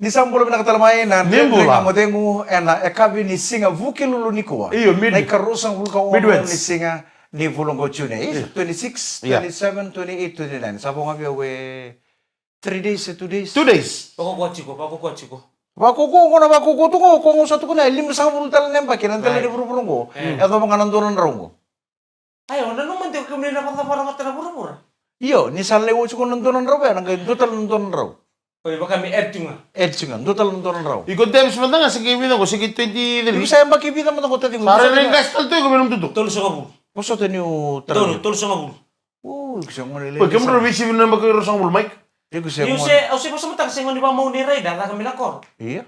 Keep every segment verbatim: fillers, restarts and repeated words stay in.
Ni sa bula vinaka tale mai na Ni bula. Dredre Ga Mo Cegu ena yakavi ni siga Vukelulu nikua. Io, mid- Na ikaruasagavulu ka walu ni siga ni vula qo June. Io. Twenty-six, twenty-seven, twenty-eight, twenty-nine. Sa vo ga vei au e three days, e two days. Two days. Vakaukaua tiko, vakaukaua tiko. Vakaukaua, qo na vakaukaua tu qo, qo sa tukuna e limasagavulu tale na yabaki na dela ni vuravura qo. E yacova ga na dua na drau qo. Ai, o nanuma de o kemuni na vakacavara vata na vuravura. Io, ni sa lai oti ko na dua na drau vei, na qai dua tale na dua na drau. Oi, vaka me add tu ga. Add tu ga, dua tale na dua na drau. Iko James mada ga se qai vica qo, se qai twenty-three. Iko sa yabaki vica mada qo taciqu. Sa rairai qase tale tu iko me nomu tutu. Tolusagavulu. Vosota niu tara. Tolu, tolusagavulu. O, iko se gone lelei. Oi, kemudrou veisivi na yabaki ruasagavulu, Mike. Iko se gone. Au se, au se vakasamataka se gone ni vakamau ni raida, caka mai na koro. Ia.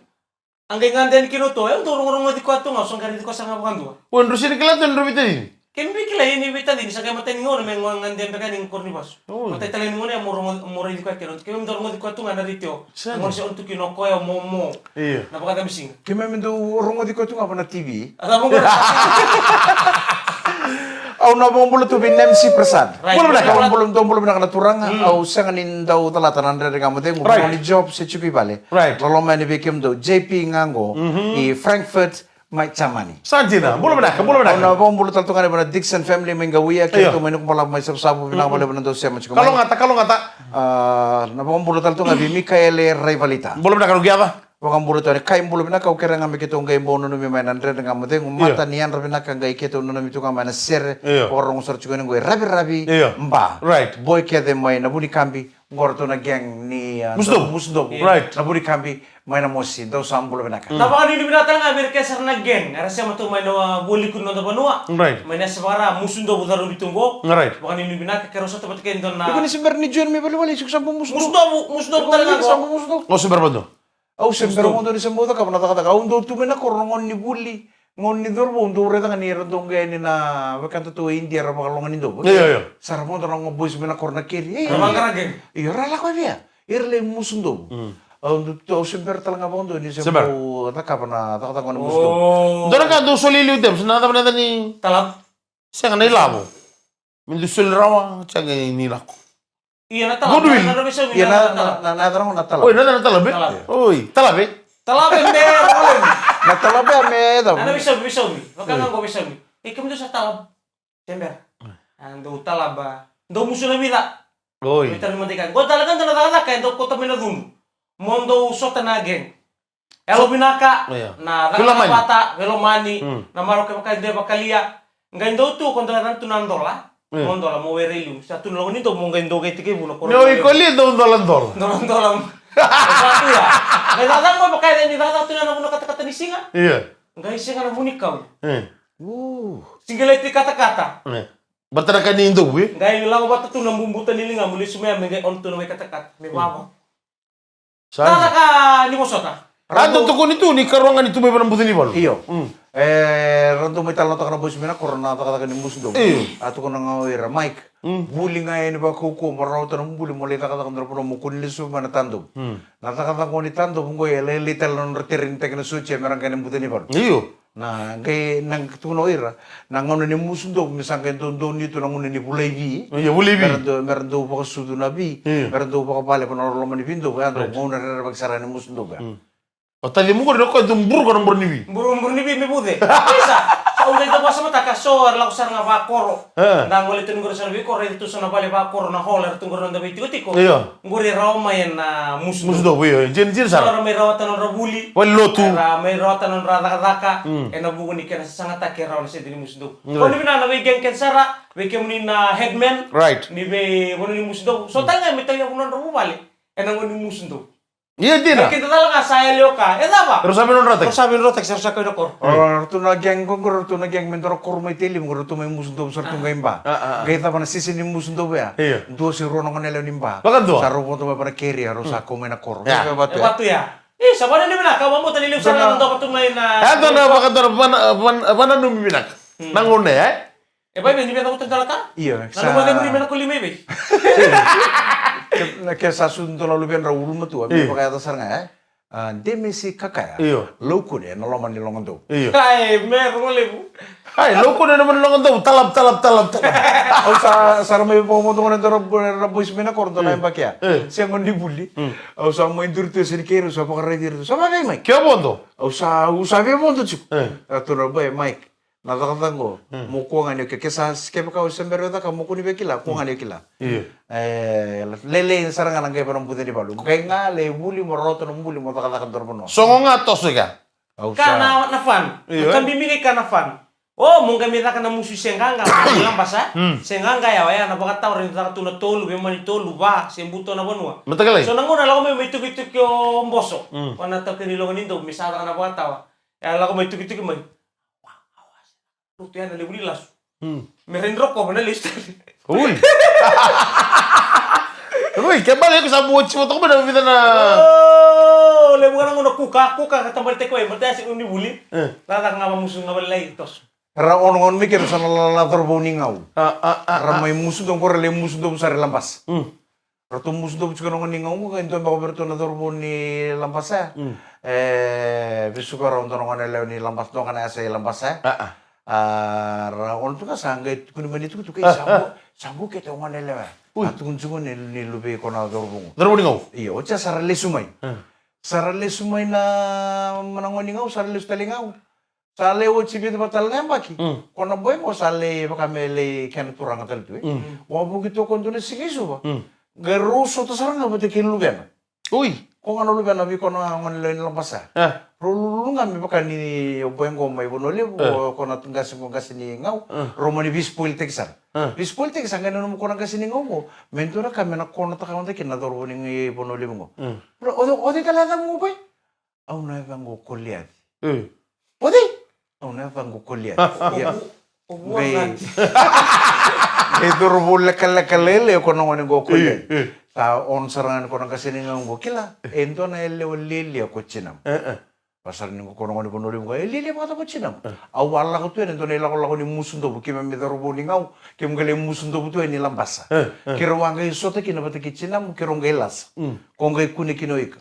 A qai gade yani kina o tou, e, au dau rogorogoci koya tu ga, au sa qai raici koya sara ga vakadua. O, drau sega ni kila tu drau veitacini? Kemi veikilai ni veitacini, sa qai matai ni gauna me gade beka yani koro ni vasu. Oi. Matai tale ni gauna ya mo rogo-, mo raici koya kina. Kemi dau rogoci koya tu ga na retio. Sa na. Gauna se o tu kina o koya mo, mo. Io. Na vakacabisiga. Keimami dau rogoci koya tu ga va na T V. A cava qo? Au na vakabula tu vei Nancy Prasad. Right. Bula vinaka. Vakabula, dou bula vinaka na turaga. Mm. Au sega ni dau calata na Dredre Ga Mo Cegu. Right. Ni job se tiko i vale. Right. Loloma yani vei kemudou. J P ga qo i Frankfurt, mai Germany. Sa dina, bula vinaka, bula vinaka. Au na vakabula tale tu ga vei na Dixon family mai Qauia, kei ratou mai Nukubalava mai Savusavu, vinaka vakalevu na dou sema tiko mai. Kalougata, kalougata. A, na vakabula tale tu ga vei Mikaele Raivalita. Bula vinaka na qeaca. Vakabula tu yani, kai bula vinaka, au kerea ga me keitou qai bau nanumi mai na Dredre Ga Mo Cegu, mata ni yadra vinaka qai keitou nanumi tu ga mai na sere. Io. Vakarorogo sara tiko yani qo e Raviravi. Io. Ba. Right. Boi kece mai na Vunikabi, qo ratou na gang ni, a, Musudovu. Musudovu. Right. Na Vunikabi, mai na mosi, dou sa bula vinaka. Na vakanuinui vinaka tale ga vei ira kece sara na gang, era sema tu mai na, a, vualiku ni noda vanua. Right. Mai na yasana vaka-Ra, Musudovu, Carubi tu qo. Right. Vakanuinui vinaka, keirau sota vata kei dua na. Iko ni se bera ni join mai valevale, iko sa bau Musudovu. Musudovu, Musudovu tale ga qo. Sa bau Musudovu. Au se bera vakadua. Au se bera vakadua ni se bau cakava na cakacaka. Au dau tu mai na koro na gauna ni vuli, gauna ni cauravou, au dau raica ga ni ra dau qai yani na wekadatou e Idia ra vakaloga ni dovu. Io, io. Sa ra vodo na gauna boys mai na koro na keri. Ei, ra vaqara qeri. Io, ra lako via. Ira lai Musudovu. Mm. Au dau tu, au se bera tale ga vakadua ni se bau cakava na cakacaka ni Musudovu. O. Dua na ka dau soli liu James, na cava na yaca ni? Talab. Sega, na ilavo. Me dau soli rawa, sega ni lako. Ia na talab. Goodwill. Na, na, na, Ia na, na, na, na, na yaca na talab. Oi, na yaca na talab, e? Talab. Oi, talab, e? Talab, e, me, me. Na talab, e, me, e, talab. Na, na, veisaumi, veisaumi. Vaka ga qo veisaumi. E, kemudou sa talab. Tembera. A, dou talab, a, dou musu na vica. Oi. Dou tara ni madai ka. Qo tale ga dua na cakacaka, e dau kauta mai na cudru. Mo dou sota na gang. Yalo vinaka, io, na cakacaka vata, veilomani, mm, na marau kevaka e dua e vakalia. Qai dou tu ko dou yaca tu na dola. Io. Mo dola, mo were i liu. Sa tu na loma ni dovu, mo qai dou qai tekivu na koro. Ni o iko li dou dola dola. Dola dola. Sa tu ya. Qai cakacaka mo vaka e ni cakacaka tu na vuna katakata ni siga. Io. Qai sega na vunikau. Io. Siqeleti katakata. Io. Vata na ka ni dovu, e? Qai lako vata tu na bubuta ni ligamu, lesu mai ya me qai on tu na wai katakata. Me vava. Sa ni. Cakacaka ni vosota. Ra dau tokoni tu ni karua ga ni tu mai vei na buca ni valu. Io. Mm. E, ra dau mai talanoataka na boys mai na koro na cakacaka ni Musudovu. Io. A tukuna ga o ira, Mike. Mm. Vuli ga yani vakaukauwa mo rawata na buli mo lai cakacaka dua na vanua mo kua ni lesu mai na Tadovu. Mm. Na cakacaka qo ni Tadovu qo e lailai tale na nodra terenitaki na sotia me ra qai na buca ni valu. Io. Na qai, na tukuna o ira, na gauna ni Musudovu me sa qai dodonu tu na gauna ni vulaivi. Io, vulaivi. Me ra dau, me ra dau vakasucu na vi, io, me ra dau vakavale vua na loloma ni vidovu, ya dau, right, gauna rerevaki sara ni Musudovu ya. Mm. O tacimu qori na koya dau buruka na boro ni vi. Buru, buru ni vi me vuce. Isa, sa au qai dau vakasamataka so era lako sara ga vakoro. E. Na gole tu ni qori sara veikoro, raica tu sa na vale vakoro na hall, era tu qori na noda veitikotiko. Io. Qori e rawa mai ena Musudovu. Musudovu, io. Jini, jini sara. Era mai rawata na nodra vuli. Vale lotu. Era mai rawata na nodra cakacaka. Mm. Ena vuku ni kena sasagataki e rawa na sede ni Musudovu. Io. Ko ni vinaka na vei gang kece sara, vei kemuni na headman. Right. Ni vei vanua ni Musudovu. So tale ga me tauyavu na nodra vuvale. Ena gauna ni Musudovu. Ia dina. Keda tale ga sa yali o ka. E cava? Rau sa veinodrataki. Rau sa veinodrataki, sa rau sa kau na koro. O, ratou na gang qo, ratou na gang mai dua na koro mai Tailevu, ratou mai Musudovu, sa ratou qai Ba. A, a, a. Qai cava na sese ni Musudovu ya? Io. Dua se rua na gone yalewa ni Ba. Vakadua. Sa rau vodo mai va na keri, rau sa kau mai na koro. Ya. E vatu ya. E vatu ya. E, sa vananuinui vinaka, au vakabauta ni levu sara na dua vatu mai na. E, dua na vakadua na vana, vana, vananumi vinaka. Mm. Na gauna ya, e? E vei, vei ni vei cavuta dua na ka? Io, na sa luma cemuri me na koli mai vei. Ke, na ke sa sucu dua na luvedrau ulumatua, me vakayaca sara ga, e? A, Demesi Kakaya. Io. Laukune, na loma ni logodou. Io. Ai, me rogo levu. Ai, loko na mana loga dau, talap, talap, talap, talap. Au sa, sa ra mai vakavodo gona dau ra boys mai na koro, dau na yabaki ya. E. Sega ni vuli. Mm. Au sa mai duri tu e seni keirau, sa vakaraici ira tu. Sa vavei, Mike? Ke vodo? Au sa, au sa via vodo tiko. E. A tu ra boy, Mike. Na cakacaka qo, mo kua ga ni o ke, ke sa, ke vaka o se bera o caka, mo kua ni via kila, kua ga ni o kila. Io. E, lelei sara ga na qai vana buca ni valu. Qai ga, lai vuli, mo rawata na buli, mo cakacaka dua na vanua. Sogo ga toso i ka. Au sa. Ka na, na fan. Io, e. Ka bibi qai ka na fan. O, mo qai mai caka na musu se qaqa, mo qai labasa. Mm. Se qaqa ya, oya na vakatawa, ni caka tu na tolu, veimama ni tolu, va, se buto na vanua. Matakalai. So na gauna lako mai, mai tukituki o boso. Mm. O na taukei ni loga ni dou, me sa caka na vakatawa. Ya lako mai tukituki mai. Lutu ya na levu ni lasu. Mm. Me rai ni rokova na lesu tale. Ui. Ui, ke bale ko sa bua tiko toka mai na vica na. O, levu ga na gauna kuka, kuka ka tabali teki wai, mata ya se ni vuli. E. Caka ga vamusu ga valelai toso. Ra ono gauna mai kei ra sa na lala cauravou ni gau. A, a, a, ra mai musu dovu, ra lai musu dovu sara i Labasa. Mm. Ratou musu dovu tiko na gone ni gau qo, qai dua beka vei ratou na cauravou ni Labasa. Mm. E, vesuka rau dua na gone yalewa ni Labasa, dua ga na yasa i Labasa. A, a. A, ra ono tu ga sa qai tukuni mai ni tukutuku, e, sa qo, sa qo keitou gone yalewa. Ui. A tukuni tiko ni, ni luve i koya na cauravou qo. Cauravou ni gau? Io, oti ya sa ra lesu mai. Mm. Sa ra lesu mai na, na gone ni gau, sa ra lesu tale i gau. Sa lai oti vica vata tale na yabaki. Mm. Ko na boy qo sa lai vaka me lai kena turaga tale tu, e. Mm. Wavoki tu o koya dua na siga i Suva. Mm. Qai rau sota sara ga vata kei luvena. Ui. Ko ga na luvena vei koya na gone lewe ni Labasa. E. Rau lululu ga me vaka ni o boy qo mai Vanua Levu, e, o koya na qase qo, qase ni gau. E. Rau mani veispoiltaki sara. E. Veispoiltaki sara, qai nanuma ko na qase ni gau qo. Me dua na ka me na konataka mada kina na cauravou ni Vanua Levu qo. Mm. Rau, o, o cei tale yacamu, boy? Au na yacaqu o Koliati. E. O cei? Au na yacaqu o Koliati. Ia. O, o, o, qai, qai cauravou lekaleka lailai ko na gone qo o Koliati. E, e. Sa ono sara ga ni ko na qase ni gau qo, kila. E dua na yalewa lialia ko tinamu. E, e. Vaka sara ni ko na gone Vanua Levu qo, e lialia vakataka ko tinamu. E. Au a lako tu yani e dua na ilakolako ni musu dovu, keimami cauravou ni gau, keimami qai lai musu dovu tu yani i Labasa. E, e. Keirau a qai sota kina vata kei tinamu, keirau qai lasa. Mm. Ko qai kune kina o ika.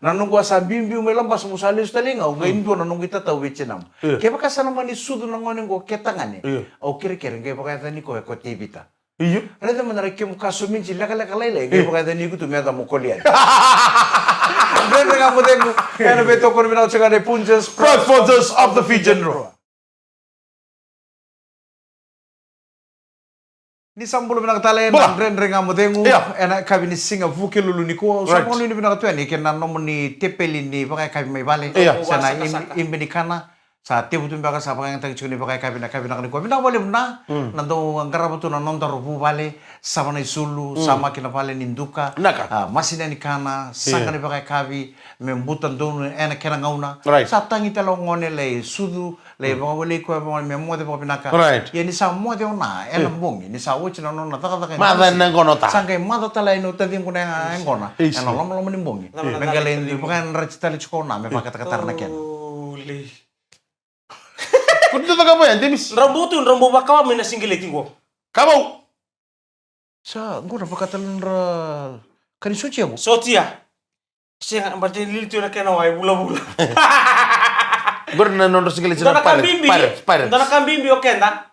Na noqu a sa biubiu mai Labasa, mo sa lesu tale i gau, qai dua na noqu itatau vei tinamu. Io. Kevaka sa na mani sucu na gone qo ke tagane. Io. Au kerekere, qai vakayacani koya ko Tevita. Io. Raica mada na kemu ka somidi lekaleka lailai, qai vakayacani iko tu me yacamu o Koliati. Dredre Ga Mo Cegu, ena veitokoni vinaka tiko ga nei Punjas, proud sponsors of the Fijian Drua. Ni sa bula vinaka tale na Dredre Ga Mo Cegu. Ia. Ena yakavi ni siga Vukelulu nikua. Right. Sa vakanuinui vinaka tu yani kei na nomuni tepeli ni vakayakavi mai vale. Ia. Se na im-, imbe ni kana. Sa tevu tu beka, sa vakayagataki tiko ni vakayakavi na yakavi vinaka nikua. Vinaka vakalevu na, mm, na dau qarava tu na nodaru vuvale, sava na isulu, mm, samaki na vale ni duka. Naka. A, masina ni kana, saqa, ia, ni vakayakavi, me buta donu ena kena gauna. Right. Sa tagi tale o gone lai sucu, lai, mm, vakawalei koya vaka me moce vakavinaka. Right. Ia ni sa moce o Na ena, mm, bogi, ni sa oti na nona cakacaka e, maca dusi, na yaqona. Sa qai maca tale yani o taciqu na yaqona. Isi. Ena lomaloma ni bogi. Isi. Me qai lai vakayadrati tale tiko o Na me, mm, vakatakatara na kena. Holy. Ko ni dau cakava ya, Demis? Drau bau tu, drau bau vakawa mai na sigileti qo. Kavau. Sa, qo na vaka tale nodra ka ni sotia qo. Sotia. Sega, baleta ni lili tu na kena wai vulavula. Qori na nodra sigileti na Pirates, Pirates, Pirates. Dua na ka bibi o keda.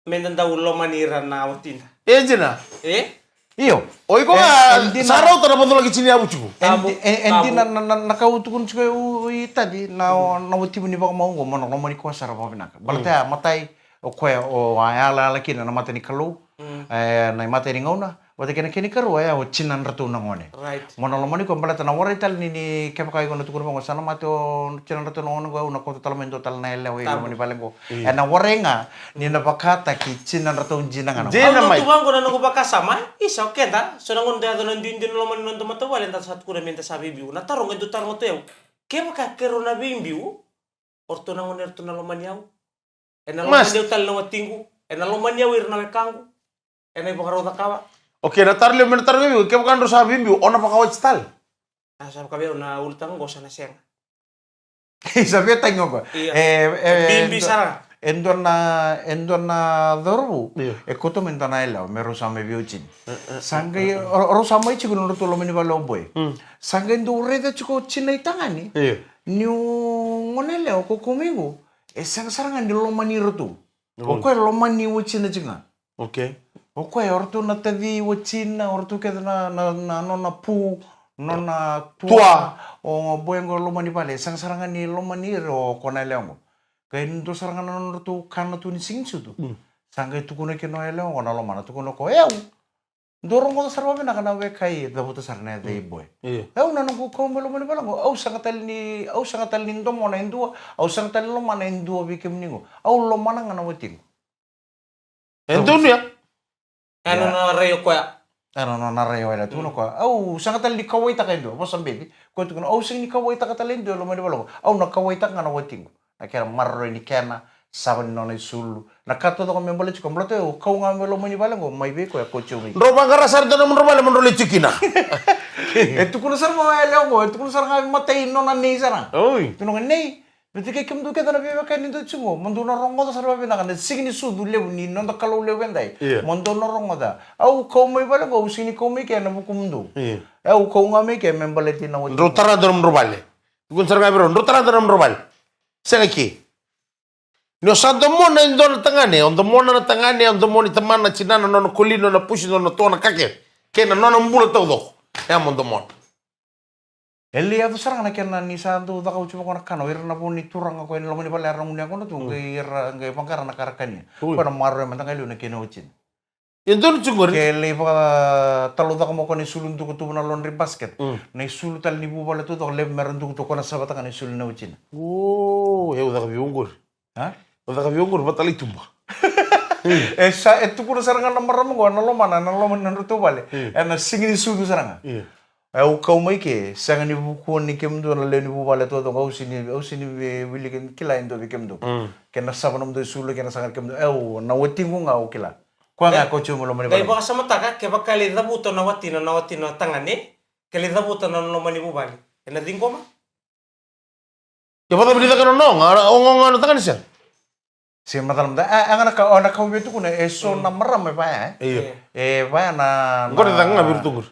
Meda dau lomani ira na watida. E dina. E? Io. O iko ga, e, e dina, sa rauta na vacula ki tini yavu tiko. E, tabu, e, e, tabu. Dina na, na, na ka au tukuna tiko i, i tadi, na, mm, na watimu ni vakamau qo, mo na lomani koya sara vakavinaka. Baleta, mm, ya, matai, o koya, o a yalayala kina na mata ni Kalou, mm, e, na imatai ni gauna, vata kei na kena ikarua, ya, o tinadratou na gone. Right. Mo na lomani koya baleta na warai tale ni, ni kevaka iko na tukuna vaqo, sa na mate o tinadratou na gone qo, au na kauta tale mai dua tale na yalewa i, tabu, loma ni vale qo. Io. Ena warai ga ni na vakataki tinadratou dina ga na. Dina mai. Au na tu vaqo na noqu vakasama, isa o keda, so na gauna da yaco na duidui na loma ni noda matavuvale, da sa tukuna meda sa veibiu. Na taro qai dau taroga tu o yau. Kevaka keirau na veibiu, o ratou na gone eratou na lomani au? Ena lomani au tale na watiqu? Ena lomani au ira na wekaqu? Ena ivakarau cakava? Okay, na taro levu, me na taro veibiu, kevaka drau sa veibiu, o na vakawati tale? A, sa vaka vei au na ulutaga qo sa na sega. Sa via tagi o koya. Ia. E, e, bibi sara. E dua na, e dua na cauravou. Ia. E kauta mai dua na yalewa me rau sa mai veiwatini. E, e, sa qai, e, e, rau sa mai tiko na nodratou loma ni vale o boy. Mm. Sa qai dau raica tiko o tina itagane. Ia. Niu gone yalewa ko kau mai qo, e sega sara ga ni lomani iratou. O koya e lomani watina tiko ga. Okay. O koya, o ratou na taci watina, o ratou kece na, na, na nona pu, nona tua. Tua. O boy qo lomani vale, sega sara ga ni lomani ira o koya na yalewa qo. Qai dua sara ga na nodratou kana tu ni siga ni sucu. Mm. Sa qai tukuna kina o yalewa qo na lomana, tukuna o koya, e au. Dou rogoca sara vakavinaka na weka e cavuta sara na yaca i boy. Io. E au na noqu kau mai lomani vale qo, au sega tale ni, au sega tale ni domona e dua, au sega tale ni lomana e dua vei kemuni qo. Au lomana ga na watiqu. E donu ya. E na nona rai o koya. E na nona rai o yalewa, tukuna o koya, au sega tale ni kauwaitaka e dua, vosa beci. Koya tukuna, au sega ni kauwaitaka tale e dua e lomani vale qo. Au na kauwaitaka ga na watiqu. Na kena maroroi ni kena, sava ni nona isulu. Na ka taucoko me baleti koya, baleta au kau ga mai lomani vale qo, mai vei koya, kauti au mai. Drau vaqara sara dua na nomudrau vale mo drau lai tiko kina. E tukuna sara ga o yalewa qo, e tukuna sara ga e matai nona nei sara. Oi. Tukuna ga nei, vata kei kemudou kece na veiwekani dou tiko qo, mo dou na rogoca sara vakavinaka na siga ni sucu levu ni noda Kalou levu edai. Io. Mo dou na rogoca. Au kau mai vale qo, au sega ni kau mai ke ena vukumudou. Io. E au kau ga mai ke me baleti na watiqu. Drau tara dua na nomudrau vale. Tukuna sara ga vei rau, drau tara dua na nomudrau vale. Sega ke. Ni o sa domona e dua na tagane, o domona na tagane, o domona i tamana, tinana, nona koli, nona pusi, nona toa, na ka kece. Kei na nona bula taucoko. E a mo domona. E lai yaco sara ga na kena ni sa dau caka oti vaqo na kana, o ira na vo ni turaga ko e na lomani vale era gunu yaqona tu, qai ira, qai vaqara na ka ra kania. Ui. Ko na maroroi mada ga e liu na kena watina. E donu tiko qori. Ke lai vakatalucaka mo ko na isulu dukutuku na laundry basket. Mm. Na isulu tale ni vuvale taucoko levu mera dukutuku ko na savataka na isulu na watina. O, e au caka vei au qori. A? Au caka vei au qori, vata lai tuba. E sa, e tukuna sara ga na marama qo, na lomana, na lomana na nodratou vale. Mm. E na siga ni sucu sara ga. Mm. E au kau mai ke, sega ni vukua ni kemudou na lewe ni vuvale taucoko, au sega ni, au sega ni vi-, wilika ni kila e dua vei kemudou. Mm. Ke na sava nomudou isulu, ke na saga ni kemudou. E au, na watiqu ga au kila. Koya ga e kauti au mai loma ni vale. Qai vakasamataka, kevaka e lai cavuta na watina, na watina tagane, ke lai cavuta na loma ni vuvale. E na ciqoma? Ke vacava ni caka na noga, o ga, o ga na tagane sega. Se macala mada, e, e ga na ka, o na ka au via tukuna, e so na marama e vaya, e? Io. E vaya na, na. Qori caka ga vei iratou qori.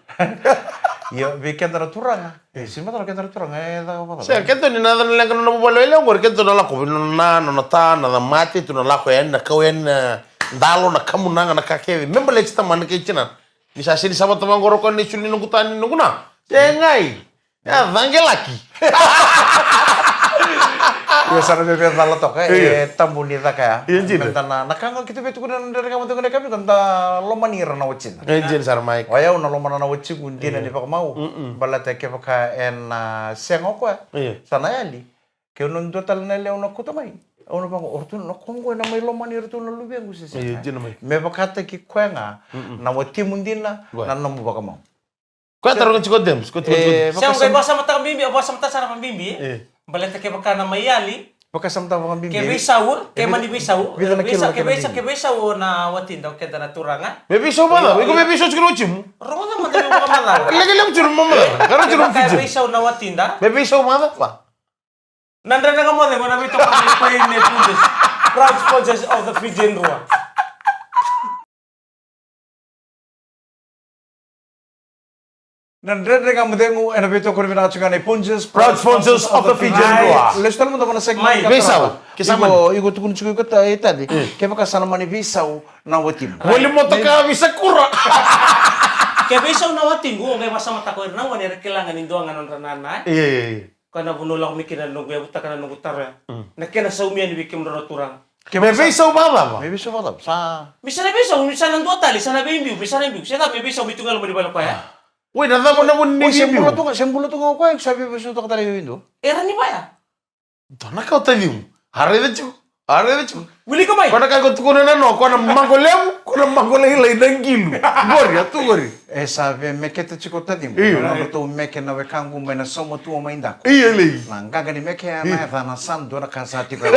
Io, vei keda na turaga. E, se macala keda na turaga, e caka vacava. Se, keda ni na yaca na leqa na nona vuvale o yalewa qori, keda na lako vei nona, nona ta, na, na mate, tu na lako yani, na kau yani, na dalo, na kamunaga, na ka kece. Me baleti tamana kei tinana. Ni sa sega ni savata vaqori o koya na isulu ni noqu ta, ni noqu na. Segai. E a caqelaki. Io, sa na veve cala toka, e tabu ni caka ya. Io, dina. Meda na, na ka ga keitou via tukuna na Dredre Ga Mo Cegu ena yakavi nikua, da lomani ira na watina. E dina sara, Mike. O yau na lomana na watiqu dina ni vakamau. Mm-mm. Baleta kevaka ena sega o koya. Io. Sa na yali. Ke au na dua tale na yalewa au na kauta mai. Au na vaqo, o ratou na ko qo ena mai lomani iratou na luvequ se sega. Io, dina, Mike. Me vakataki koya ga, mm-mm, na watimu dina, na nomu vakamau. Koya taroga tiko o James, koya taroga tiko o James. Sa qai vakasamataka bibi, vakasamataka sara vakabibi. E. Baleta kevaka na mai yali. Vakasamataka vakabibi. Ke veisau, ke mani veisau. Vica na kilo, ke veisau, ke veisau na watida o keda na turaga. Me veisau vacava, iko me veisau tiko na watimu. Rogoca mada me vakamacala. Lekaleka tiko mo macala. Kevaka e veisau na watida. Me veisau vacava. Na Dredre Ga Mo Cegu ena veitokoni nei Punjas. Proud sponsors of the Fijian Drua. Na Dredre Ga Mo Cegu ena veitokoni vinaka tiko ga nei Punjas, proud sponsors of the Fijian Drua. Lesu tale mada vua na segment. Mai. Veisau. Ke sa mani. Iko, iko tukuna tiko iko ta, e tadi. Mm. Kevaka sa na mani veisau na watimu. Voli motoka veisakura. Ke veisau na watiqu, o qai vakasamataka o ira na gone era kila ga ni dua ga na nodra nana. Io, io, io. Koya na vanua lako mai kina na noqu yavutaka na noqu taro ya. Mm. Na kena saumi yani vei kemudrau na turaga. Me veisau vakacava? Me veisau vakacava? Sa. Me sa na veisau, me sa na dua tale, sa na veibiu, me sa na biu. Se cava me veisau me tu ga loma ni vale koya. Ah. Oi, na cava na vuni ni veibiu? Se bula tu ga, se bula tu ga o koya, sa veiveisau toka tale vei dua. Era ni vaya. Dua na ka o tacimu. A raica tiko. A raica tiko. Wilika mai. Ko na ka ko tukuna na no, ko na maqo levu, ko na maqo lailai na qilu. Qori, a tu qori. E sa via meketa tiko tacimu. Io. Na nodratou meke na wekaqu mai na sauma tua mai Daku. Io, lei. Na qaqa ni meke ya na yacana sa dua na ka sa tiko.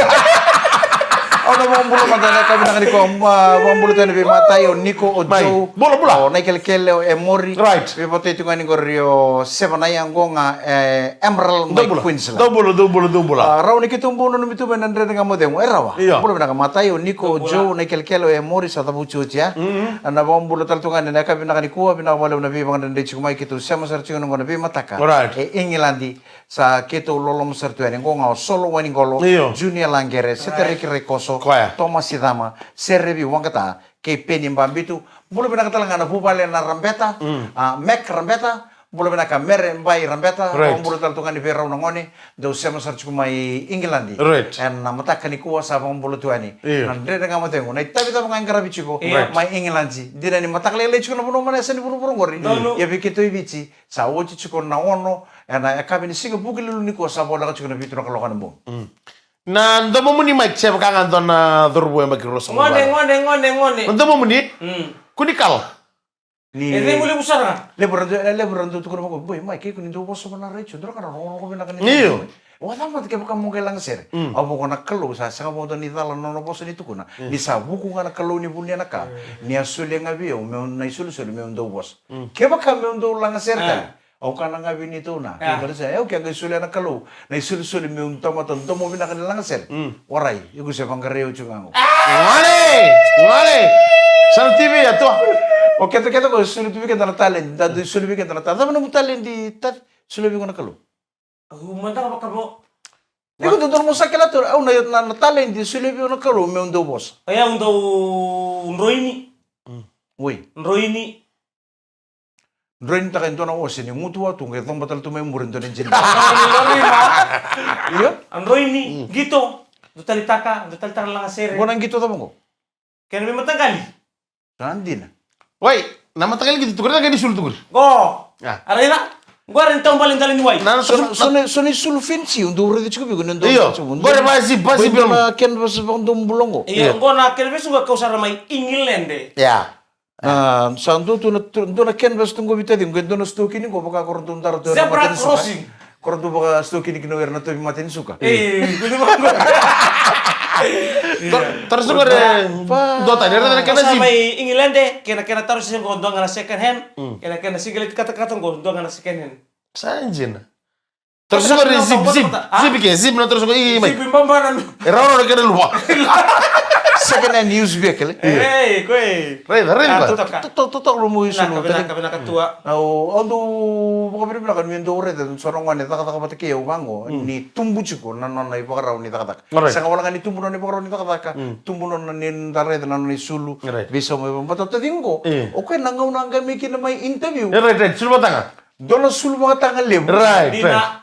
Au na vakabula mada na yakavi vinaka nikua, ma, vakabula tu yani vei matai o Niko, o Joe. Bula, bula. O Naikelekele, o Emori. Right. Vei votai tiko yani qori o Sevanaya qo ga, e, Emerald mai Queensland. Dou bula, dou bula, dou bula. A, rawa ni keitou bau nanumi tu mai na Dredre Ga Mo Cegu. E rawa. Io. Bula vinaka matai o Niko, o Joe, o Naikelekele, o Emori, sa cavuti oti ya. Mm-hmm. Na vakabula tale tu ga ena yakavi vinaka nikua, vinaka vakalevu na veivakadredrei tiko mai, keitou sema sara tiko ena gauna veimataka. Alright. E Igiladi, sa keitou loloma sara tu yani. Qo ga o Solo Wainiqolo, io, Junior Laqere, Setereki Raikoso, Koya. Tomasi Cama, Serevi Waqata, kei Peni Babitu. Bula vinaka tale ga na vuvale na Rabeta, a, Mac Rabeta. Bula vinaka Mere Bai Rabeta. Right. Bula tale tu ga ni vei rau na gone dau sema sara tiko mai Igiladi. Right. Ena mataka nikua sa vakabula tu yani. Io. Na Dredre Ga Mo Cegu, na itavi cava ga e qaravi tiko mai Igiladi. Dina ni mataka lailai tiko na vanua mai na yasa ni vuravura oqori. Ia vei keitou i Viti, sa oti tiko na ono ena yakavi ni siga Vukelulu nikua, sa voleka tiko na vitu na kaloko ena bogi. Na domomuni, Mike, se vaka ga dua na cauravou e yabaki ruasagavulu. Gone, gone, gone, gone. Na domomuni? Kua ni kala. Ni e cegu levu sara ga. Levu ra dau, e levu ra dau tukuna vaqo, boy, Mike, kei kua ni dau vosa vua na retio, dua ga na rokoroko vinaka ni. Io. Au a cava mada kevaka mo qai lagasere. Au vaqo, na Kalou sa sega vakadua ni cala na nona vosa ni tukuna ni sa vuku ga na Kalou ni vunia na ka, ni a solia ga vei au meu na isolisoli meu dau vosa. Kevaka meu dau lagasere tale, au kaya ga vei keitou na, keitou na sa, au ke qai solia na Kalou na isolisoli meu tamata domo vinaka ni lagasere. Warai, iko se vaqarai au tiko ga qo. Gole! Gole! Sa na T V ya tu. O keda, keda qo soli tu vei keda na talent, da dau soli vei keda na talent. Cava nomu talent, Taci? Soli vei iko na Kalou. Au mada vakavo. Iko dodonu mo sa kila tu, au na, na, na talent e solia vei au na Kalou meu dau vosa. Ia, au dau droini. Oi. Droini. Droinitaka e dua na ose ni gutuwa tu, qai coba tale tu mai muri e dua na jini. Io. A droini, qito. Dau talitaka, dau talitaka na lagasere. Qo na qito cava qo? Kena veimataqali. Sa dina. Wai, na mataqali qito tu qori, na qai ni sulu tu qori. Qo. A raica. Qo era ni taubale dala ni wai. Na, so, so, so ni sulu fenisi, au dau raica tiko vei iko, ni dau raica tiko. Io. Qo na vasi, vasi. Qo na canvas vakadobula qo. Io, qo na canvas qo kau sara mai Igilede. Ia. A, sa dua tu na, tu, dua na canvas tu qo vei Taci qo, e dua na sitoa kina qo, vaka ko ra dau dara tu ena mata ni suka. Zebra crossing. Ko ra dau vaka sitoa kina kina o ira na tauvi mata ni suka. E, kua ni vaka. Tara, tara soqo re, dua tani, era na kena zip. Sa mai Igilede, kena, kena taro se qo, dua ga na second hand. Kena, kena singlet katakata qo, dua ga na second hand. Sa jina. Tara soqo re zip, zip, zip ke, zip na tara soqo, i, mai. Zip baba na. E rawa na kena luva. Second hand used vehicle. Ei, koi. Raica, raica. Totoka. To, to, totoka lo mo isulu. Vinaka, vinaka, vinaka tua. Au, au dau vakavinavinaka ni dau raica so na gone cakacaka vata kei au vaqo, ni tubu tiko na nona ivakarau ni cakacaka. Sega wale ga ni tubu na nona ivakarau ni cakacaka, tubu na nona ni da raica na nona isulu. Veisau mai vata, Taci qo. O koya na gauna a qai mai kina mai interview. Right, right, sulu vata ga. Dua na sulu vakataga levu. Right, right.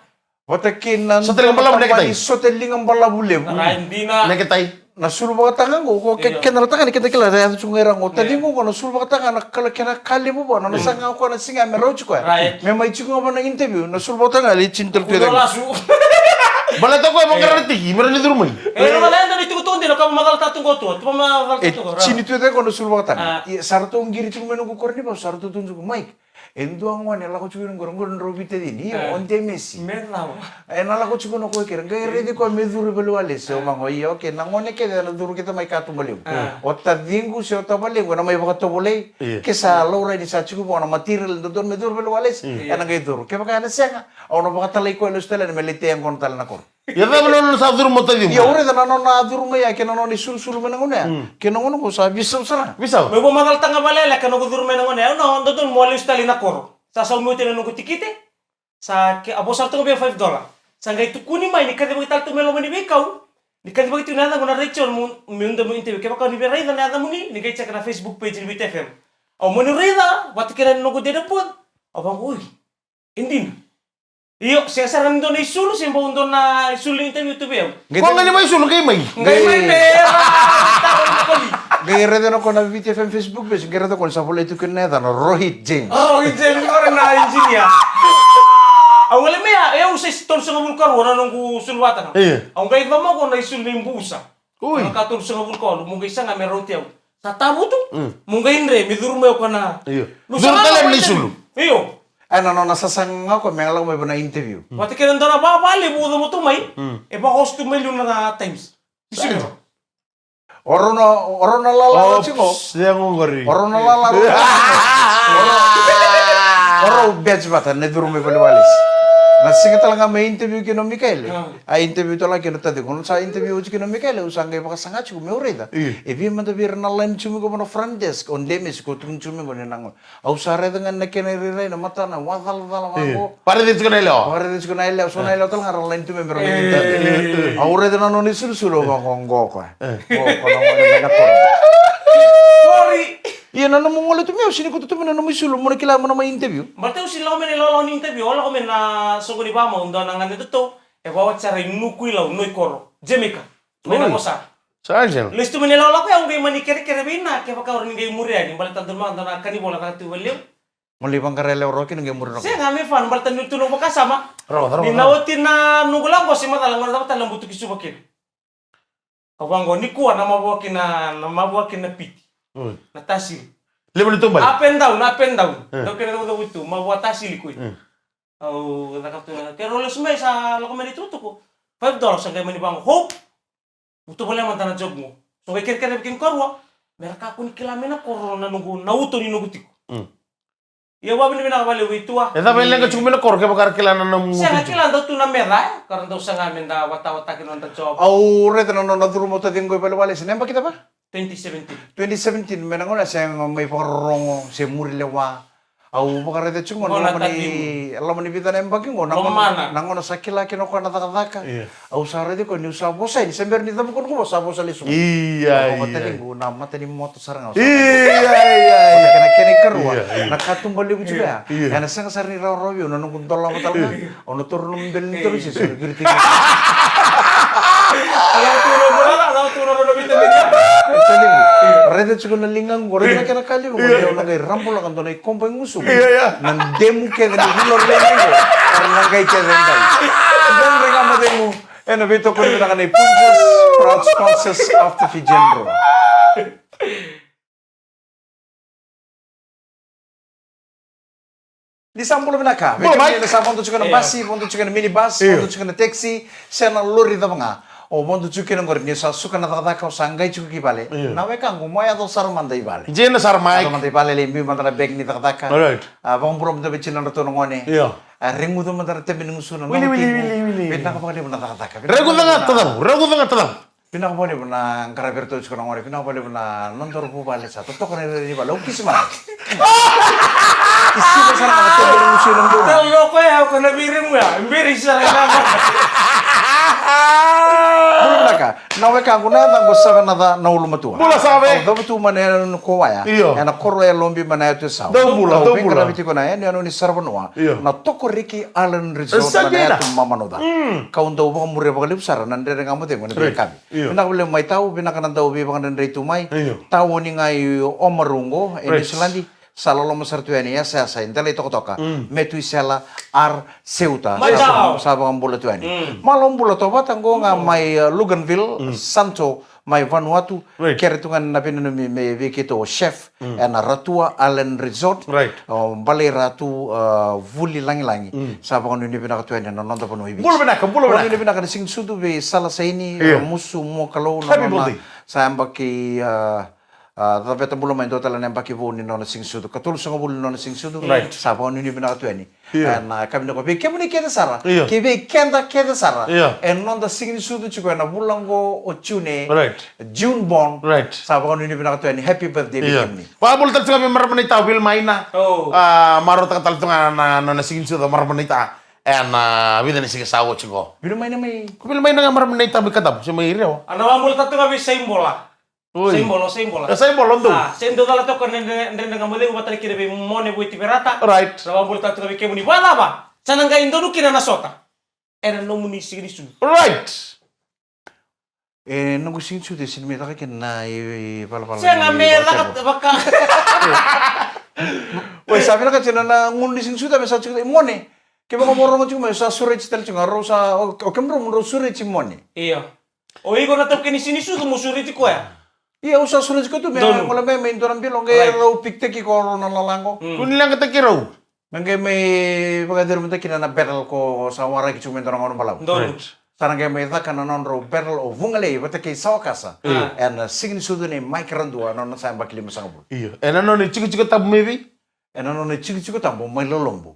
Vata kei na sote liga balavu, necktie. Sote liga balavu levu. Right, dina. Necktie. Na sulu vakataga qo, ko ke, kena lataka ni keda kila, yaco tu ga ira qo. Taci qo, qo na sulu vakataga na kala kena ka levu vua, na nona saga koya na siga me rauti koya. Right. Me mai tiko ga vua na interview, na sulu vakataga lai tini tale tu e cake. Baleta koya vaqara na tiki, me rawa ni curu mai. E, na vale eda ni tiko toka dina, ka macala tatu qo tu, tu macala tatu qo. E tini tu e cake qo na sulu vakataga. Ia, sa ratou qiri tiko mai noqu koronivau, sa ratou tukuna tiko, Mike. E dua gone e lako tiko qori, qori drau veitacini, io, o Demesi. Me cava? E na lako tiko na koya kere, qai raici koya me curu i valewalesi, o vaqo, io, okay, na gone kece na curu kece mai katuba levu. O taciqu se o tavalequ, na mai vakatovolei, ke sa laurai ni sa tiko vua na material dodonu me curu i valewalesi, e na qai curu. Kevaka e na sega, au na vakatalai koya lesu tale, me lai tei yaqona tale na koro. Ia cava na nona sa curu mai o taciqu? Ia, au raica na nona curu mai ya kei na nona isulusulu mai na gauna ya. Kei na gauna qo sa veisau sara. Veisau. Meu vakamacalataka ga vakalekaleka na noqu curu mai na gauna ya. Au na dodonu mo lesu tale i na koro. Sa saumi oti na noqu tikite. Sa ke, a vosa sara tu ga vei au five dollar. Sa qai tukuni mai ni kacivaki tale tu mai loma ni veikau. Ni kacivaki tu na yacaqu na Rachel, meu, meu dau mai interview. Kevaka ni via raica na yacamuni, ni qai check na Facebook page ni Viti F M. Au mani raica vata kei na noqu date of birth. Au vaqo, oi. E dina. Io, sega sara ni dua na isulu, se bau dua na isulu ni interview tu vei au. Ko qai ni mai isulu, qai mai. Qai mai me ra taro ni koli. Qai raica na ko na Viti F M Facebook page, qai raica ko ni sa volai tu kina na yacana, Rohit James. Rohit James, qori na engineer. Au gole mai ya, e au sa tolusagavulu ka rua na noqu sulu vata ga. Io. Au qai coma ko na isulu ni busa. Oi. Na ka tolusagavulu ka walu, mo qai saga me rauti au. Sa tavutu, mo qai dre, me curu mai o koya na. Io. Curu tale mai na isulu. Io. E na nona sasaga ga o koya me lako mai vua na interview. Vata kei na dua na vavale vuca mo tu mai. E vakaoso tu mai liu na Times. Sega. O rau na, o rau na lala rau tiko. Sega qori. O rau na lala rau tiko. O rau, o rau batch vata na curu mai valewalesi. Na siga tale ga me interview kina o Mikaele. A interview tale ga kina o tacaqu. Au sa interview oti kina o Mikaele, au sa qai vakasaga tiko meu raica. E vei mada vei ira na line tiko mai qo na front desk, o Demesi ko tukuni tiko mai qo ni na qo. Au sa raica ga na kena irairai na matana, wa calacala vaqo. Vakaraici tiko na yalewa. Vakaraici tiko na yalewa, so na yalewa tale ga ra line tu mai me ra mai interview. Au raica na nona isulusulu, au vaqo, qo koya. Qo, qo na gone mai na koro. Sorry. Ia na nomu gole tu mai, au sega ni kauta tu mai na nomu isulu mo na kila mo na mai interview. Baleta au sega ni lako mai na ilawalawa ni interview, au lako mai na soqo ni vakamau, dua na gane totou e vakawati sara i Nukuilau, Noikoro, Jamaica. Mai na vosa. Sa Angel. Lesu tu mai na ilawalawa koya, au qai mani kerekere vei na, kevaka o rawa ni qai muri yani, baleta dua na ka ni vola caka tu valevu. Mo lai vaqara yalewa rawa kina qai muri na. Sega, me fun, baleta ni tu noqu vakasama. Ni na oti na noqu lako se macala, gauna cava tale na butuki Suva kina. Au vaqo, nikua na mavoa kina, na mavoa kina piti. Na tasili. Levu ni tubali. Up and down, up and down. Dau kena caucau tu, mavoa tasili koi. Au caka tu na, ke rau lesu mai sa lako mai na itukutuku. Five dollars sa qai mani vaqo, Hope. Au tovolea mada na job qo. So qai kerekere vei kemi karua. Me ra kakua ni kila mai na koro na noqu, na uto ni noqu tiko. Ia, vakavinavinaka vakalevu i tua. E cava e leqa tiko mai na koro kevaka ra kila na nomu. Sega, kila dau tu na meca, e? Ka ra dau saga me da watawataki na noda job. Au raica na nona curuma o taciqu qo i valewale, se na yabaki cava? Twenty seventeen. Twenty seventeen, me na gauna se mai vakarorogo, se muri lewa. Au vakaraica tiko qo na loma ni, loma ni vica na yabaki qo, na gauna sa kila kina o koya na cakacaka. Au sa raica koya niu sa vosa yani, se bera ni cavuka noqu vosa, sa vosa lesu. Ia, ia. Na mata ni moto sara ga. Ia, ia, ia. Kena, kena ikarua, na katuba levu tiko ya. Ena sega sara ni rawarawa vei au na noqu dolava tale ga. Au na toro nomu bele ni toro sisi, na viriti. Raica tiko na liga qo, raica na kena ka levu qo, au na qai rabulaka dua na ikoba i gusumu. Na demu kece ni vula rua qo, era na qai kece dai. Dua na rega mo cegu. Ena veitokoni vinaka nei Punjas, proud sponsors of the Fijian Drua. Ni sa bula vinaka. Bula, Mike. Ni sa vodo tiko na basi, vodo tiko na minibus, vodo tiko na taxi, se na lori cava ga. O vodo tiko kina qori ni sa suka na cakacaka, o sa qai tiko ki vale. Na wekaqu, mo yaco sara mada i vale. Dina sara, Mike. Yaco mada i vale, lai biu mada na bag ni cakacaka. Alright. A, vakabula mada vei tinadratou na gone. Io. A, reguca mada na tebe ni gusu na nomu tiko. Wili, wili, wili, wili. Vinaka vakalevu na cakacaka. Reguca ga tacau, reguca ga tacau. Vinaka vakalevu na qaravi iratou tiko na gone, vinaka vakalevu na nodaru vuvale sa totoka na irairai ni vale, au kisi mai. Kisi mai sara na tebe ni gusu na nodaru. Tau yo koya, ko na viri muya, viri sara na. Bula vinaka. Na wekaqu, na yacaqu o Save Naca na Ulumatua. Bula Save. Au cavutu mai na yanuyanu ko Waya. Io. Ena koro e Lobi mai na yatu e Sau. Dou bula, dou bula. Au veiqaravi tiko na yanuyanu ni saravanua. Io. Na Tokoriki Island Resort mai na yatu Mamanoca. Mm. Kau dau vakamuria vakalevu sara na Dredre Ga Mo Cegu ena veiyakavi. Io. Vinaka vakalevu mai Tau, vinaka na dau veivakadredrei tu mai. Io. Tau o ni ga i Oamaru qo, e New Zealand. Sa loloma sara tu yani, yasayasa, e dela i tokatoka. Mm. Metu Isela, R Seuta. Mai Tau. Sa, sa vakabula tu yani. Mm. Malo bula Tovata qo ga mai, uh, Luganville, Santo, mai Vanuatu. Right. Kere tu ga na veinanumi me vei keitou o chef, ena Ratua Island Resort. Right. O Balei Ratu, uh, Vuli Lagilagi. Mm. Sa vakanuinui vinaka tu yani na noda vanua i Viti. Bula vinaka, bula vinaka. Vakanuinui vinaka na Siganisucu vei Sala Saini, uh, Musu Muakalou, na nona sa yabaki, uh, A, Caveta Bula mai, dua tale na yabaki vou ni nona siganisucu. Katolusagavulu ni nona siganisucu. Right. Sa vakanuinui vinaka tu yani. Io. Ena yakavi nikua vei kemuni kece sara. Io. Kei vei keda kece sara. Io. E noda siganisucu tiko ena vula oqo o June. Right. June born. Right. Sa vakanuinui vinaka tu yani. Happy birthday vei kemuni. Io. Vakabula tale tu ga vei marama naita o Vilimaina. Oh. A, marautaka tale tu ga na, na, na siganisucu o marama naita. Ena, a, vica ni siga sa oti qo. Vilimaina mai. Ko Vilimaina ga marama naita mai Kadavu, se mai Rewa. A, na vakabula tale tu ga vei Saibola. Oi. Saibola, Saibola. E Saibola, dou. A, se dou cala toka na Dre-, Dredre Ga Mo Cegu vata kei na vei Mone Vueti Verata. Right. Na vakabula tale tu ga vei kemuni. Vakacava? Sa na qai donu kina na sota. Ena nomuni siganisucu. Right. E, noqu siganisucu e sega ni me caka kina na i, i valavala. Sega ni me caka vaka. Oi, sa vinaka tiko na, na gunu ni siganisucu, me sa tiko i Mone. Kevaka mo rogo tiko mai, sa sureti tale tiko ga, rau sa, o, o kemudrau mo drau sureti Mone. Io. O iko na taukei ni siganisucu mo sureti koya. Ia, au sa sureti koya tu me gole mai, mai dua na bilo, qai rau pikitaki ko rau na lalago. Mm. Kua ni leqataki rau. Me qai mai vakayacori mada kina na battle ko sa waraki tiko mai dua na gauna balavu. Donu. Right. Sa na qai mai caka na nodrau battle o Vugalei vata kei Sawakasa. Io. Ena siganisucu nei Mike Radua, na nona sa yabaki limasagavulu. Io. Ena nona itikotiko tabu mai vei? Ena nona itikotiko tabu mai Lolobu.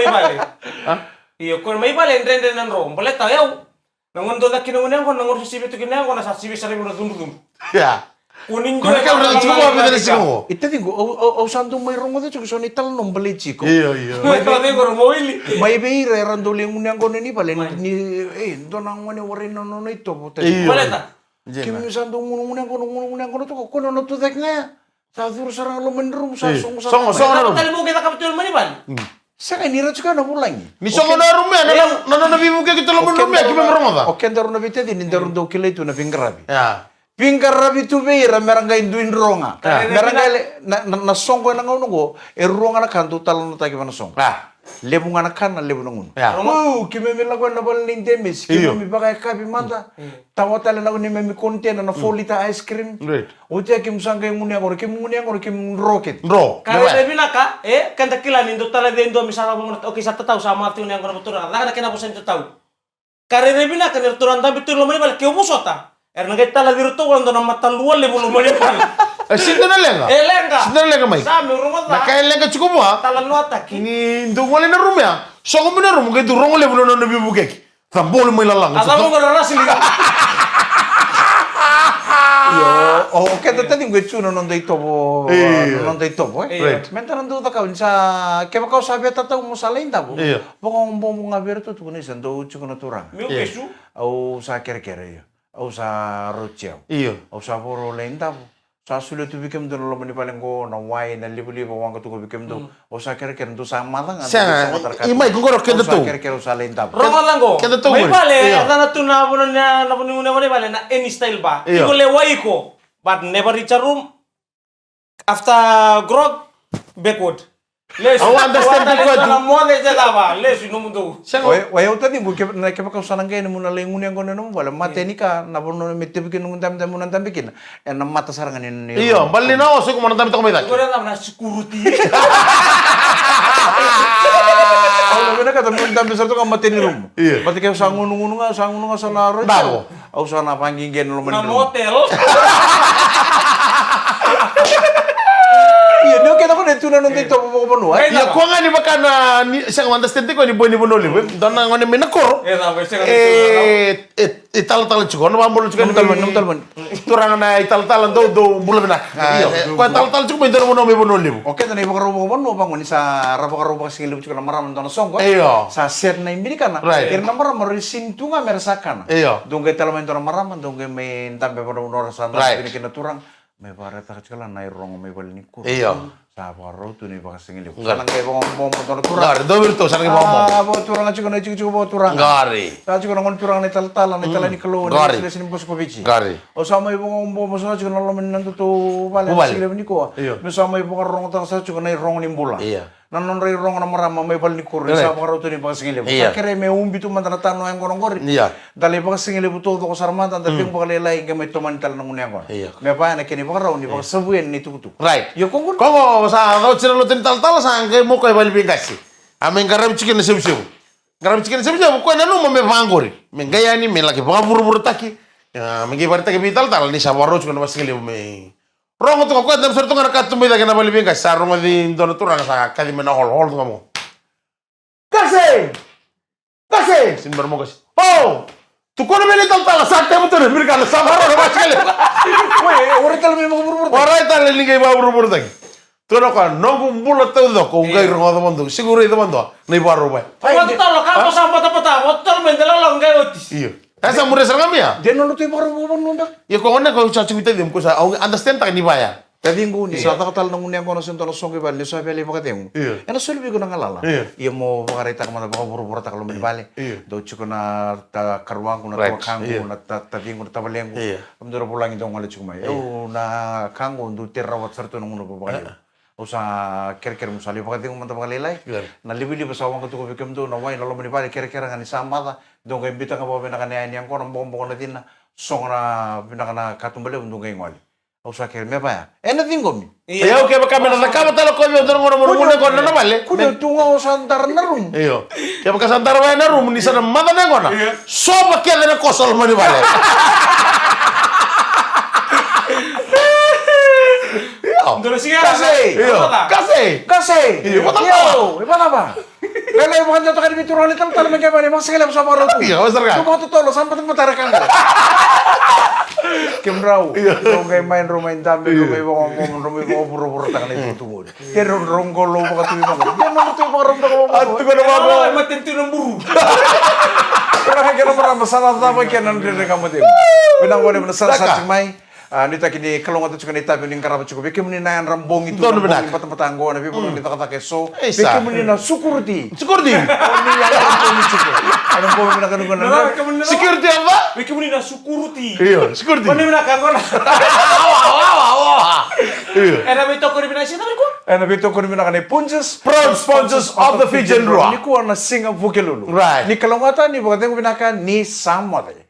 mai vale. Io, ko mai vale e dredre na dro. Baleta o yau, na gauna dau caka kina gunu yaqona, na gauna sa sivia tu kina yaqona, sa sivia sara vei au na cudrucudru. Ia. Ko ni dua e vakalalai. I taciqu, au, au, au sa dau mai rogoca tiko so na italanoa baleti iko. Io, io. Mai vei ira era dau lai gunu yaqona ni vale, ni, e, dua na gone warai na nona itovo. Io. Baleta. Keimami sa dau gunu, gunu yaqona, gunu, gunu yaqona toka, ko na nona tucake ga ya. Sa curu sara ga loma ni rumu, sa sogo sara. Sogo, sogo na rumu. Tale mo ke cakava tu e loma ni vale. Sega ni rauta tiko na vulagi. Ni sogo na rumu ya, na, na, na nona veivukei kei tu loma ni rumu ya, keimami rogoca. O kedaru na veitacini, daru dau kilai tu na veiqaravi. Ia. Veiqaravi tu vei ira, mera qai dui dro ga. Ia. Mera qai le, na, na, na soqo ena gauna oqo, e rua ga na ka dau talanoataki vei na soqo. Ia. Levu ga na kana, levu na gunu. Ia. Wow, keimami lako ena vale ni demesi, keimami vakayakavi mada. Tawa tale na neimami container na four liter ice cream. Right. Oti ya keimami sa qai gunu yaqona, keimami gunu yaqona, keimami dro kece. Dro. Ka rairai vinaka, e, keda kila ni dau tala cei dua me sa cava gona, okay, sa tatau, sa maca tiko na yaqona vakaturaga. Caka na kena vosa ni tatau. Ka rairai vinaka ni ratou na dabe tu i loma ni vale, ke vosota. Era na qai tala vei iratou vua dua na matalua levu loma ni vale. E sega na leqa. E leqa. Sega na leqa mai. Sa me rogoca. Na ka e leqa tiko vua. Talanoataki. Ni dau gole na rumu ya. Sogo mai na rumu, qai dau rogo levu na nona veivukei. Caboli mai lalaga. A caboli mai lalaga. Io, o keda taciqu e tu na noda itovo, na noda itovo, e. Right. Meda na dau cakava ni sa, kevaka o sa via tatau mo sa lai davo. Io. Vakaobobo ga vei iratou, tukuna ni sa dau tiko na turaga. Meu kesu. Au sa kerekere, io. Au sa rauti au. Io. Au sa vakarau lai davo. Sa solia tu vei kemudou na loma ni vale qo, na wai, na livaliva, waqa tu qo vei kemudou. Au sa kerekere, dou sa maca ga. Sega, i mai, qo qo kedatou. Au sa kerekere, au sa lai davo. Rogoca qo. Kedatou mai vale, e yacana tu na vanua ni, na vanua ni vale, na Any Style Bar. Io. Iko lewai iko. But never reach a room. After grog, backward. Lesu. Au understand the question. Na moce se cava, lesu i nomudou. Sega. Oi, oi, au taciqu, ke, na, kevaka au sa na qai ni mu na lai gunu yaqona ena nomu vale, mata ni ka, na vanua me tevu kina nomu dabedabe mu na dabe kina. Ena mata sara ga ni, ni. Io, baleta na oso iko mo na dabe toka mai cake. Iko na cava na security. Au na vinakata meu dabe sara toka mata ni rumu. Io. Baleta ke au sa gunugunu ga, sa gunu ga sa na rauti. Davo. Au sa na vaqiqi ena loma ni rumu. Na motel. Io, ni o keda kona e tu na noda itovo vakavanua, e? Io, ko ga ni vaka na, ni, sega, understand tiko ni boy ni Vanua Levu, e? Dua na gone mai na koro. E, e, e talatala tiko, na vakabula tiko. Nomu talamani, nomu talamani. Turaga na italatala, dou, dou bula vinaka. Io. Ko e talatala tiko mai dua na vanua mai Vanua Levu. O keda na ivakarau vakavanua vaqo ni sa ra vakarau vakasigalevu tiko na marama dua na soqo, e? Io. Sa set na iminikana. Right. Ira na marama ra sini tu ga me ra sa kana. Io. Dou qai tala mai dua na marama, dou qai mai dabe vakavanua ra sa dabe kina kei na turaga. Mai vakaraitaka tiko la na irogo mai vale ni koro. Io. Sa vakarau tu na ivakasigalevu. Sa na qai vakaobobo dua na turaga. Qori, dou vei iratou, sa na qai vakaobobo. A, vakaturaga tiko na itikotiko vakaturaga. Qori. Sa tiko na gone turaga na italatala, na italai ni Kalou, na ilesilesi ni bose ko Viti. Qori. Au sa mai vakaobobo sara tiko na loma ni nodatou vale, vale. Sigalevu nikua. Io. Me sa mai vakarorogotaka sara tiko na irogo ni bula. Io. Na nodra irogo na marama mai vale ni koro, ni sa vakarau tu na ivakasigalevu. Io. Sa kerei me ubi tu mada na tanoa yaqona qori. Io. Da lai vakasigalevu taucoko sara mada, da cegu vakalailai, qai mai tomani tale na gunu yaqona. Io. Me vaya na kena ivakarau ni vakasavuya na itukutuku. Right. Io, ko qori. Ko qo sa cau tira lotu ni talatala, sa qai mo koya vale vei qase. A mai qaravi tiko na sevusevu. Qaravi tiko na sevusevu, koya nanuma me vaqori. Me qai yani, me laki vakavuravurataki. A, me qai vakaraitaki vei talatala ni sa vakarau tiko na vakasigalevu me rogo toka koya, dabe sara toka na ka tu mai cake na vale vei qase, sa rogoci dua na turaga sa kaci mai na hall, hall toka mo. Qase! Qase! Sini bera mo qase. O! Tukuna vei na italatala, sa tevu tu na Amerikana, sa vakarau na vakasigalevu. Oi, e warai tale me vakavuravura. Warai tale ni qai vakavuravura taki. Tukuna o koya, noqu bula taucoko, au qai rogoca vakadua, sikurei vakadua na ivakarau vaya. Vakatatalo, ka mo sa batabata, vakatatalo me da lako qai oti. Io. E sa muria sara ga mai ya. De nodratou ivakarau vakavanua beka. Ia ko gona ko sa tiko i tacimu ko sa au understand taka ni vaya. Taciqu ni sa caka tale na gunu yaqona se dua na soqo i vale ni sa via lai vakacegu. Io. Ena soli vei iko na galala. Io. Ia mo vakaraitaka mada vakavuravurataka loma ni vale. Io. Dou tiko na ta karuaqu, na tuakaqu, io, na ta taciqu, na tavalequ. Io. Kemudou ra vulagi dou gole tiko mai. Io. Au na kaqu dou tera vata sara tu na gunu vakavaleu. Au sa kerekere mo sa lai vakacegu mada vakalailai. Io. Na livaliva sa waqa tu ko vei kemudou, na wai na loma ni vale kerekere ga ni sa maca. Dou qai biuta ga vakavinaka na yani yaqona, bokoboko na cina, sogo na vinaka na katuba levu, dou qai gole. Au sa kere me vaya. E na ciqomi. Ia, au kevaka me na cakava tale o koya vei au dua na gauna mo na gunu yaqona na vale. Kua ni tu ga o sa dara na rumu. Io. Kevaka sa dara vaya na rumu ni sa na maca na yaqona. Io. Sova kece na koso loma ni vale. Io. Dua na siga ya. Kase. Io. Kase. Kase. Io. Io. E vacava? Lele, vakadewataka ni veituraga ni talatala me qai vale, vakasigalevu sa vakarau tu. Io, vakasigalevu. Tu vakatotolo, sa batabata ra ka qo. Kemudrau, drau qai mai, drau mai dabe, drau mai vakaoqo, drau mai vakavuravura taka na itukutuku qori. Ke drau, drau qolou vakatuivakaoqo. Ke drau tu vakarau taka vakaoqo. A, tu vakaoqo. Io, e matanitu na buru. Kena kena marama, sa na cava kena dredre ka mateu. Vinaka vakalevu na sarasara tiko mai. A, nuitaki ni kalougata tiko na itavi ni qarava tiko. Vei kemuni na yadra bogi tu, na bogi batabata qo, na veivakarautaki ni cakacaka eso. Vei kemuni na sukuruti. Sukuruti. O ni yadra bogi tiko. Yadra bogi vinaka ni qo na. Security ava? Vei kemuni na sukuruti. Io, security. O ni vinaka qo na. Awa, awa, awa, awa. Io. Ena veitokoni vinaka sina vei koya. Ena veitokoni vinaka ni Punjas, proud sponsors of the Fijian Drua. Nikua na siga Vukelulu. Right. Ni kalougata, ni vakacegu vinaka, ni sa moce.